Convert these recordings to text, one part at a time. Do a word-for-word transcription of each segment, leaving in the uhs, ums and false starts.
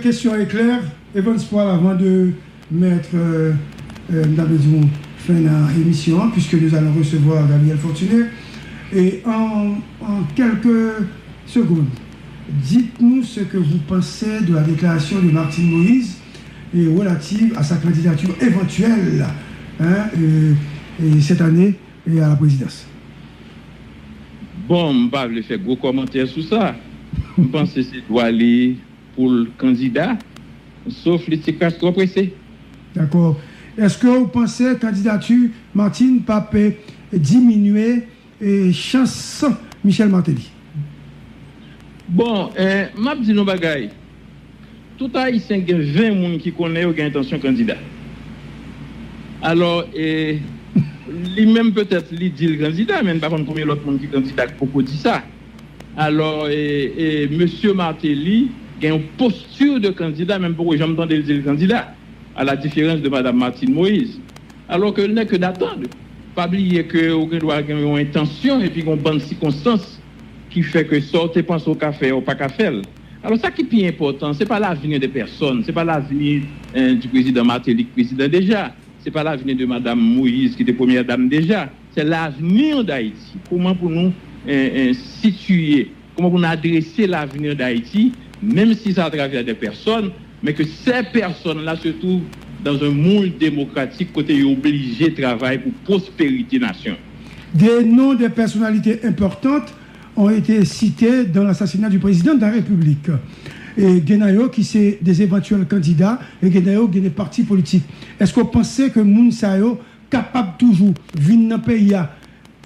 Question est claire. Evans Paul, avant de mettre, euh, euh, nous avons dit, fin à l'émission, puisque nous allons recevoir Gabriel Fortuné. Et en, en quelques secondes, dites-nous ce que vous pensez de la déclaration de Martine Moïse et relative à sa candidature éventuelle, hein, euh, et cette année et à la présidence. Bon, m pa vle fè gwo kòmantè sou sa. M panse se dwa li pou l kandida, sof li ti kras twò prese. Dakò. Èske w panse kandidati Martine p ap diminye e, chans Michel Martelly? Bon, eh, m ap di nou bagay. Tout Ayisyen gen ven moun ki konnen yo gen entansyon kandida. Alò, eh, li menm petèt li di l kandida, men n pa konn konbyen lòt moun ki kandida k poko di sa. Alò, e, e, mesye Martelly gen yon posture de candidat, men m poko janm tande l di l kandida, à la différence de madame Martine Moïse. Alors que il n'est que d'attendre. Pa bliye ke ou gen dwa gen yon entansyon epi gen yon bann sikonstans ki fè ke sa w te panse w ka fè a, ou pa ka fè l. Alò, sa ki pi enpòtan, se pa l'avenir de pèsòn, se pa l'avenir, eh, du président Martelly ki prezidan deja, se pa l'avenir de madame Moïse ki te premyè dam deja, se l'avenir d'Haïti. Kòman pou nou, eh, eh, sitiye, kòman pou nou adrese l'avenir d'Haïti, menm si sa atravè de pèsòn, men ke ces personnes-là se trouvent dans un moule démocratique kote yo oblije travay pou pwosperite nasyon. Des noms de personnalités importantes ont été cités dans l'assassinat du président de la République. E gen nan yo ki se des éventuels candidats, e gen nan yo ki gen des partis politiques. Èske w panse ke moun sa yo kapab toujou vin nan peyi a,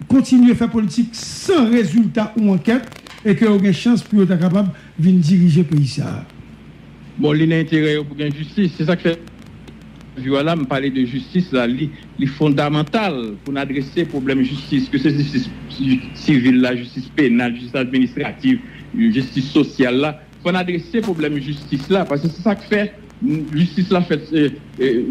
kontinye fè politik san rezilta ou ankèt, e ke yo gen chans pou yo ta kapab vin dirije peyi sa a? Bon, li nan enterè yo pou gen jistis. Se sa k fè, vwa la, m pale de jistis la, li, li fondamantal pou n adrese pwoblèm jistis, ke se jistis sivil la, jistis penal, jistis administratif, jistis sosyal la. Fò n adrese pwoblèm jistis la, paske se sa k fè jistis la fèt, eh, eh,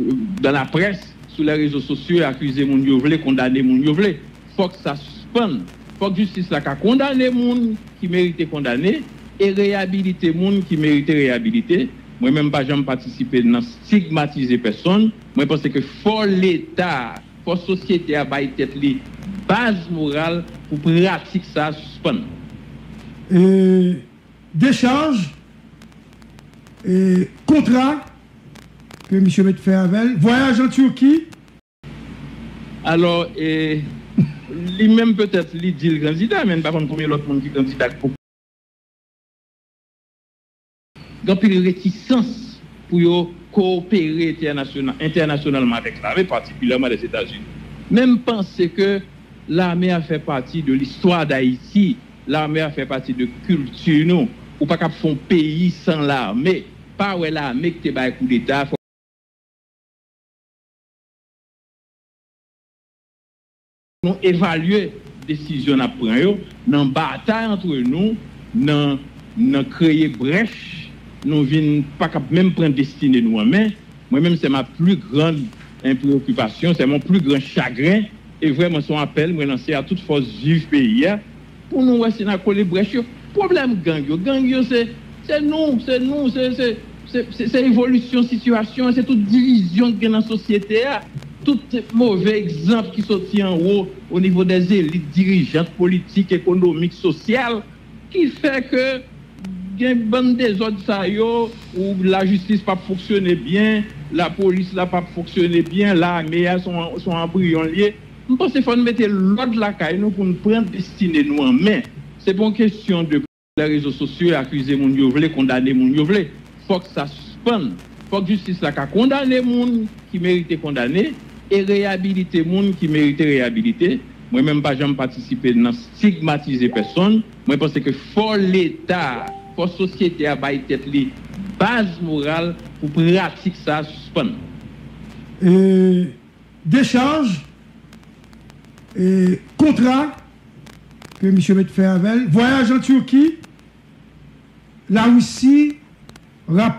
dans la presse, sou les réseaux sociaux, akize moun yo vle, kondane moun yo vle. Fòk sa sispann. Fòk jistis la ka kondane moun ki merite kondane e reyabilite moun ki merite reyabilite. Mwen menm, m pa janm patisipe nan stigmatize pèsonn. Mwen panse ke fò Leta, fò sosyete a bay tèt li baz moral pou pratik sa a sispann. E dechaj, e kontra ke misye met fè avè l, vwayaj an Turki. Alò, e, li menm petèt li di l kandida, men n pa konn konbyen lòt moun ki kandida k poko. Gen anpil retisans pou yo kowopere entènasyonal, entènasyonalman avèk lame, patikilyèman Lèzetazini. Men m panse ke lame a fè pati de listwa Dayiti, lame a fè pati de kilti nou. Ou pa kab fè yon peyi san lame. Pa wè lame ki te bay koudeta. Nou evalye desizyon n ap pran yo nan batay antre nou, nan, nan kreye brèch, nou vin pa kab menm pran destine nou an men. Mwen menm, c'est ma plus grande, hein, préoccupation, c'est mon plus grand chagrin. E vrèman, se yon apèl mwen lanse a tout fòs viv peyi a, pou nou wè si n a kole brèch yo. Pwoblèm gang yo, gang yo se, se nou, se nou, se, se, se, se, se evolisyon sitiyasyon an, se tout divizyon ki gen nan sosyete a, tout move egzanp ki soti anwo, o nivo dè zelit, dirijant politik, ekonomik, sosyal, ki fè ke gen bann dezòd sa yo, ou lajistis p ap fonksyone byen, lapolis la p ap fonksyone byen, lame a se yon, se yon anbriyon l ye. M panse fò n mete lòd lakay nou pou n pran destine nou an men. Se pa yon kesyon de lè rezo sosyo akize moun yo vle, kondane moun yo vle. Fòk sa sispann. Fòk jistis la ka kondane moun ki merite kondane e reyabilite moun ki merite reyabilite. Mwen menm, m pa janm patisipe nan stigmatize pèsonn. Mwen panse ke fò Leta, fò sosyete a bay tèt li baz moral pou pratik sa a sispann. E dechaj, e kontra ke misye met fè avè l, vwayaj an Turki, Larisi, rap